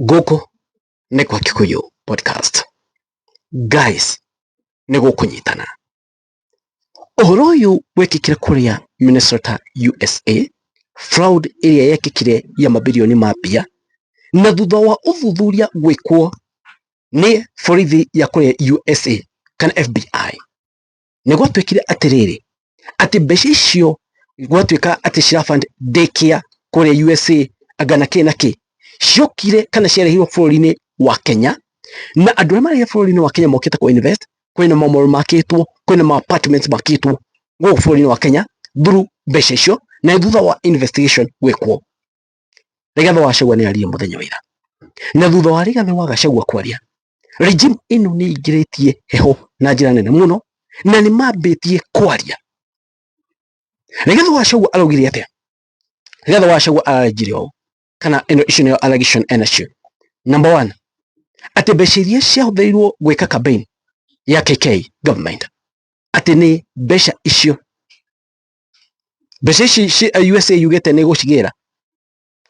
Gũkũ nĩ kwa Kikuyu Podcast. Guys, nĩ gũkũnyitana. Ũhoro ũyũ wekĩkire kũrĩa Minnesota, USA, fraud ĩrĩa yekĩkire ya mabirioni ma mbia, na thutha wa ũthuthuria gwĩkwo nĩ borithi ya kũrĩa USA kana FBI, nĩ gwatuĩkire atĩrĩrĩ, atĩ mbeca icio gwatuĩka atĩ cirafund daycare kũrĩa USA anga na kĩ na kĩ, ciokire kana ciarehirwo bũrũri-inĩ wa Kenya, na andũ arĩa marĩ bũrũri-inĩ wa Kenya mokĩte kũ invest, kwĩna ma mall makĩtwo, kwĩna ma apartments makĩtwo gũkũ bũrũri-inĩ wa Kenya through mbeca icio, na thutha wa investigation gwĩkwo, Rigathĩ wa Gachagua nĩ aririe mũthenya wa ira, na thutha wa Rigathĩ wa Gachagua kwaria, regime ĩno nĩ ĩingĩrĩtie heho na njĩra nene mũno, na nĩ mambĩtie kwaria. Rigathĩ wa Gachagua araugire atĩa? Rigathĩ wa Gachagua ararenjire ũũ, kana ĩno icio nĩyo allegation enacio. Number one, atĩ mbeca iria ciahũthĩrirwo gwĩka campaign ya KK government, atĩ nĩ mbeca icio, mbeca ici USA yugĩte nĩ ĩgũcigĩra,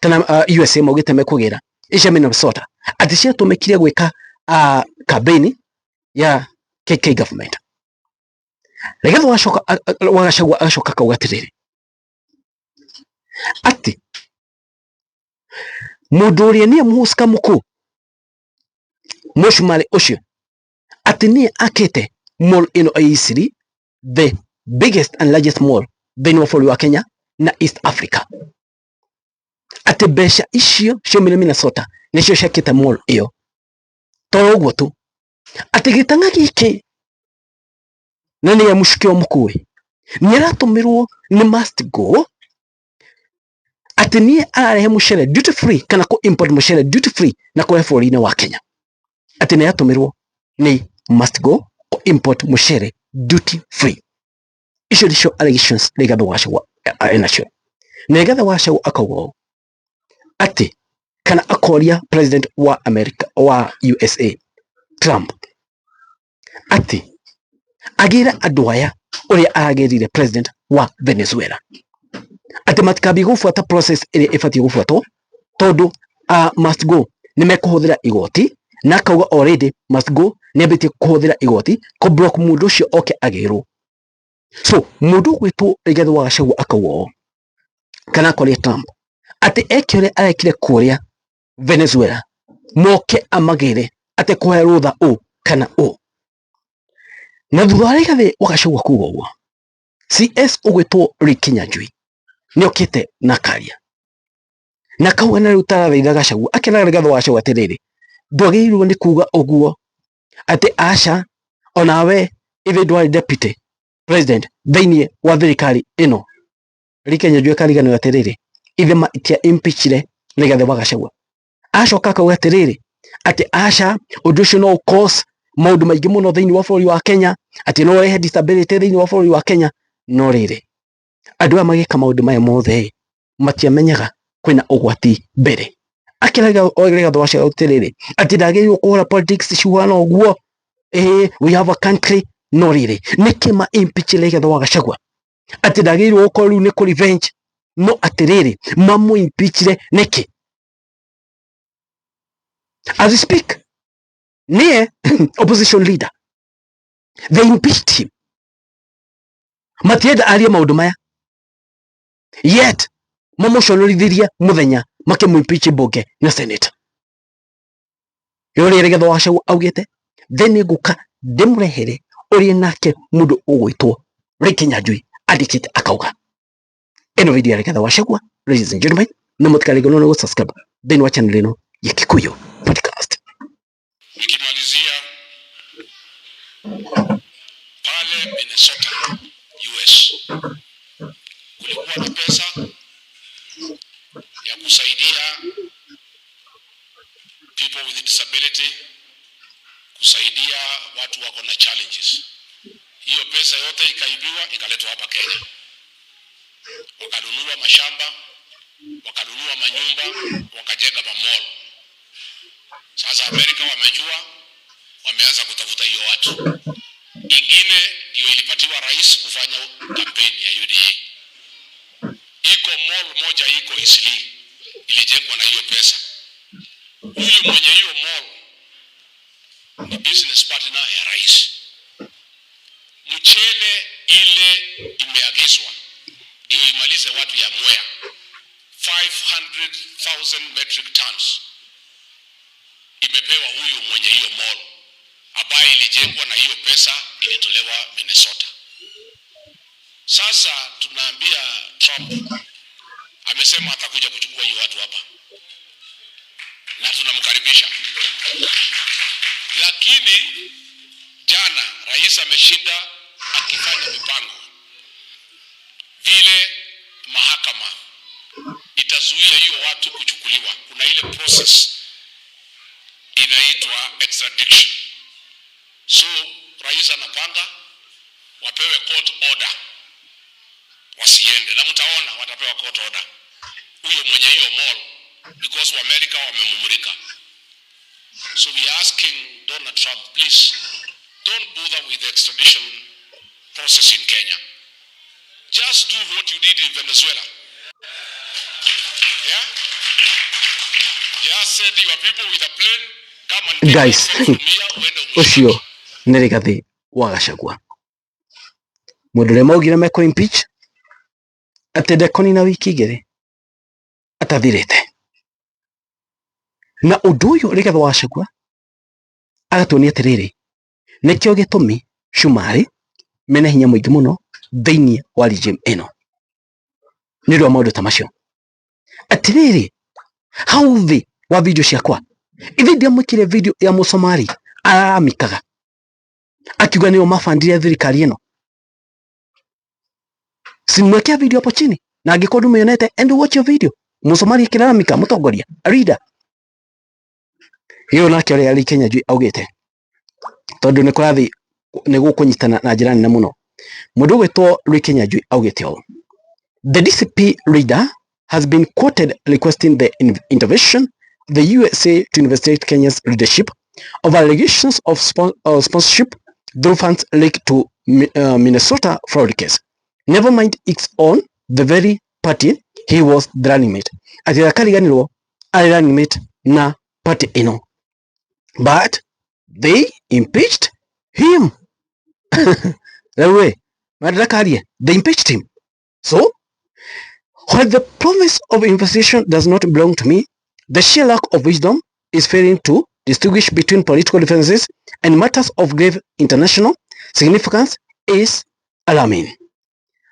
kana USA maugĩte mekũgĩra icia Minnesota, atĩ ciatũmĩkire gwĩka campaign ya KK government. Rigathĩ wa Gachagua agacoka akauga atĩrĩrĩ, atĩ mũndũ ũrĩa nĩye mũhusika mũkũũ mũcumarĩ ũcio, atĩ nĩye akĩte mall ĩno ya Eastleigh, the biggest and largest mall thĩinĩ wa bũrũri wa Kenya na East Africa, atĩ mbeca icio ciaumire Minnesota nĩcio ciakĩte mall ĩyo. To ũguo tu, atĩ gĩtang'a gĩkĩ na nĩye mũcukio mũkũĩ nĩ aratũmĩrwo nĩ must go, atĩ nĩye ararehe mũcere duty free kana kũ import mũcere duty free na kũrehe bũrũri-inĩ wa Kenya, atĩ nĩ aratũmĩrwo nĩ must go kũ import mũcere duty free. Icio nĩcio allegations Rigathĩ wa Gachagua enacio. Na Rigathĩ wa Gachagua akauga ũũ atĩ kana akoria president wa America wa USA Trump atĩ agĩre andũ aya ũrĩa aragĩrire president wa Venezuela, atĩ matikambie gũbuata process ĩrĩa ĩbatiĩ gũbuatwo, tondũ must go nĩ mekũhũthĩra igoti, na akauga already must go nĩ ambĩtie kũhũthĩra igoti kũ block mũndũ ũcio oke agĩrwo. So mũndũ ũgwĩtwo Rigathĩ wa Gachagua akauga ũũ kana akoria Trump atĩ eke ũrĩa arekire kũrĩa Venezuela, moke amagĩre atĩ kũhe rũtha ũ kana ũ. Na thutha wa Rigathĩ wa Gachagua kuga ũguo, CS ũgwĩtwo Lee Kinyanjui nĩ okĩte na akaria na akauga na rĩu tarathaitha Gachagua, akĩra Rigathĩ wa Gachagua atĩrĩrĩ, ndwagĩrĩirwo nĩ kuga ũguo, atĩ aca onawe ithe ndwarĩ deputy president thĩinĩ wa thirikari ĩno. Lee Kinyanjui akariganĩrwo atĩrĩrĩ, ithe matia impeachire Rigathĩ wa Gachagua. Acoka akauga atĩrĩrĩ, atĩ aca ũndũ ũcio no cause maũndũ maingĩ mũno thĩinĩ wa bũrũri wa Kenya, atĩ no ũrehe instability thĩinĩ wa bũrũri wa Kenya. No rĩrĩ, andũ aya magĩka maũndũ maya mothe matiamenyaga kwĩna ũgwati mbere. Akĩra Rigathĩ wa Gachagua atĩrĩrĩ, atĩ ndagĩrĩirwo kũhũra politics cihana ũguo, we have a country. No rĩrĩ, nĩkĩ ma impeach Rigathĩ wa Gachagua atĩ ndagĩrĩirwo gũkorwo rĩu nĩ kũ revenge? No atĩrĩrĩ, mamũ impeachire nĩkĩ? As we speak, niye opposition leader, they impeached him, matienda arie maũndũ maya, yet mamũconorithirie mũthenya makĩmũ impeach mbunge na senate. Ũrĩa Rigathĩ wa Gachagua augĩte, then ngũka ndĩmũrehere ũrĩa nake mũndũ ũgwĩtwo Lee Kinyanjui andĩkĩte akauga. Ĩno video ya Rigathĩ wa Gachagua, ladies and gentlemen, na mũtikariganĩrwo nĩ gũ-subscribe thĩinĩ wa channel ĩno ya Kikuyu Podcast. Nikimalizia pale Minnesota, US, kulikuwa na pesa ya kusaidia people with disability, kusaidia watu wako na challenges. Hiyo pesa yote ikaibiwa ikaletwa hapa Kenya, wakanunua mashamba, wakanunua manyumba, wakajenga mamall. Sasa Amerika wamejua, wameanza kutafuta hiyo watu. Ingine ndio ilipatiwa rais kufanya kampeni ya UDA. Iko mall moja iko Eastleigh ilijengwa na hiyo pesa. Huyu mwenye hiyo mall ni business partner ya rais. Mchele ile imeagizwa ndio imalize watu ya Mwea, 500,000 metric tons imepewa huyu mwenye hiyo mall ambaye ilijengwa na hiyo pesa ilitolewa Minnesota. Sasa tunaambia Trump, amesema atakuja kuchukua hiyo watu hapa na tunamkaribisha, lakini jana rais ameshinda akifanya mipango vile mahakama itazuia hiyo watu kuchukuliwa. Kuna ile process inaitwa extradition. So rais anapanga wapewe court order wasiende, na mtaona watapewa court order, huyo mwenye hiyo mall, because America wamemumulika. So we are asking Donald Trump, please don't bother with the extradition process in Kenya. Just do what you did in Venezuela. Yeah? Just send your people with a plane, come and pick Guys, them from here, uende ucio nĩ Rigathĩ wa Gachagua, mũndũ ũrĩa maugire mekũ impeach atĩ ndekũnina wiki 2 atathirĩte. Na ũndũ ũyũ Rigathĩ wa Gachagua agatuonia atĩrĩrĩ, nĩkĩo gĩtũmi Cumarĩ mena hinya mũingĩ mũno thĩinĩ wa regime ĩno nĩ ũndũ wa maũndũ ta macio. Atĩrĩrĩ, hau thĩ wa video ciakwa ithe ndiamwĩkire video ya Mũsomali araramikaga akiuga nĩo mabandire thirikari ĩno. Simwekea video hapo chini, na angĩkorwo ndũmĩonete, and watch your video, Mũsomali akĩlalamika mũtongoria a leader ĩyo. Nake ũrĩa Lee Kinyanjui augĩte, tondũ nĩ kũrathi nĩ gũkũnyitana na njĩra nene mũno, mũndũ ũgwĩtwo Lee Kinyanjui augĩte ũũ: "The DCP leader has been quoted requesting the intervention of the USA to investigate Kenya's leadership over allegations of sponsorship through funds linked to Minnesota fraud case. Never mind its own, the very party he was the running mate." Atĩ akariganĩrwo arĩ running mate na party ĩno. But they impeached him. Rĩu ĩ, mandakarie, they impeached him. So, while the promise of investigation does not belong to me, the sheer lack of wisdom is failing to distinguish between political differences and matters of grave international significance is alarming.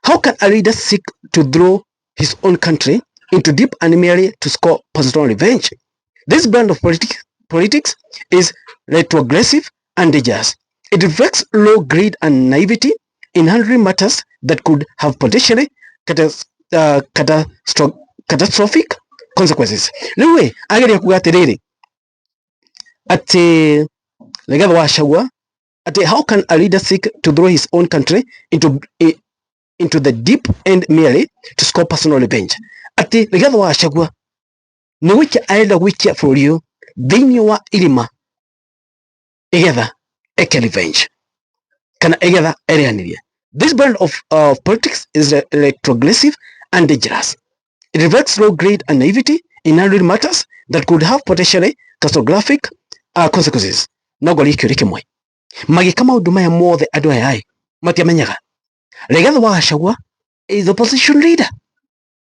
How can a leader seek to throw his own country into deep and merely to score personal revenge? This brand of politics is retrogressive and dangerous. It reflects low greed and naivety in handling matters that could have potentially catastrophic consequences. Rĩu ĩ, ageria kuga atĩrĩrĩ, atĩ Rigathĩ wa Gachagua, atĩ how can a leader seek to throw his own country into the deep end merely to score personal revenge? Atĩ Rigathĩ wa Gachagua nĩ gũikia arenda gũikia bũrũri ũyũ thĩinĩ wa irima igetha eke revenge kana igetha ereanĩrie. This brand of politics is retrogressive and dangerous. It reflects low grade and naivety in handling matters that could have potentially catastrophic consequences. No ngori kĩũria kĩmwe, magĩka maũndũ maya mothe, andũ aya ĩ matiamenyaga Rigathĩ wa Gachagua is opposition leader?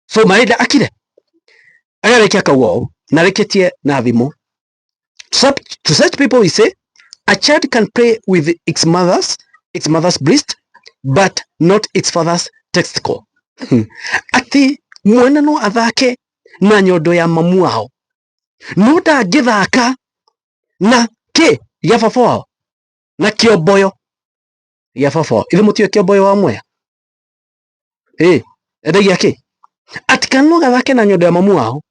So marenda akire agarĩkia akauga ũũ na arĩkĩtie na thimũ: "To such people we say, a child can play with its mother's breast but not its father's testicle." Atĩ mwana no athake na nyondo ya mamu wao no ndangĩthaka na kĩ gĩa baba wao, na kĩomboyo gĩa baba wao. Ithe mũtiũĩ kĩomboyo wa Mwea ĩ endagia kĩ? Atĩ kana no gathake na nyondo ya mamu wao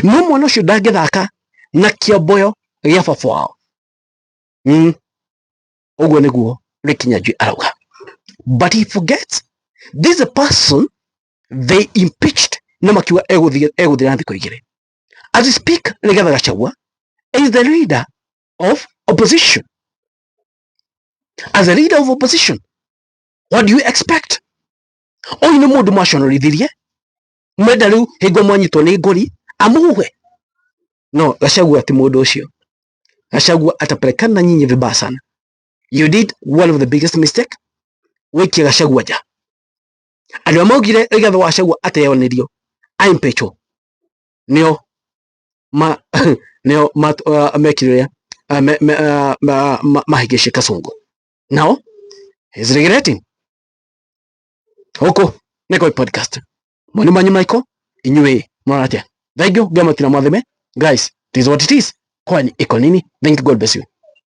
no mwana ũcio ndangĩthaka na kĩomboyo gĩa baba wao. Ũguo nĩguo Rick Kinyanjui arauga, but he forgets this is a person they impeached na makiuga egũthira na thikũ 2. As we speak, Rigathi Gachagua is the leader of opposition. As a leader of opposition, what do you expect? Ũyũ nĩ mũndũ mwaconorithirie, mwenda rĩu hingo mwanyitwo nĩ ngori amũhuhe. No Gachagua ti mũndũ ũcio. Gachagua atapelekana na nyinyi vibaya sana. You did one of the biggest mistake, waikia Gachagua nja. Andũ arĩa maugire Rigathi wa Gachagua ateanĩrio aimpeachwo nĩo ma nĩo ma mekire ũrĩa mahĩngĩcire Kasongo. Now he's regretting. Huku nĩ podcast. Mwani manyu Michael, inyuĩ mũrona atĩa? Thank you, Ngai matina mwathime. Guys, it is what it is. Kwani iko nini? Thank you, God bless you.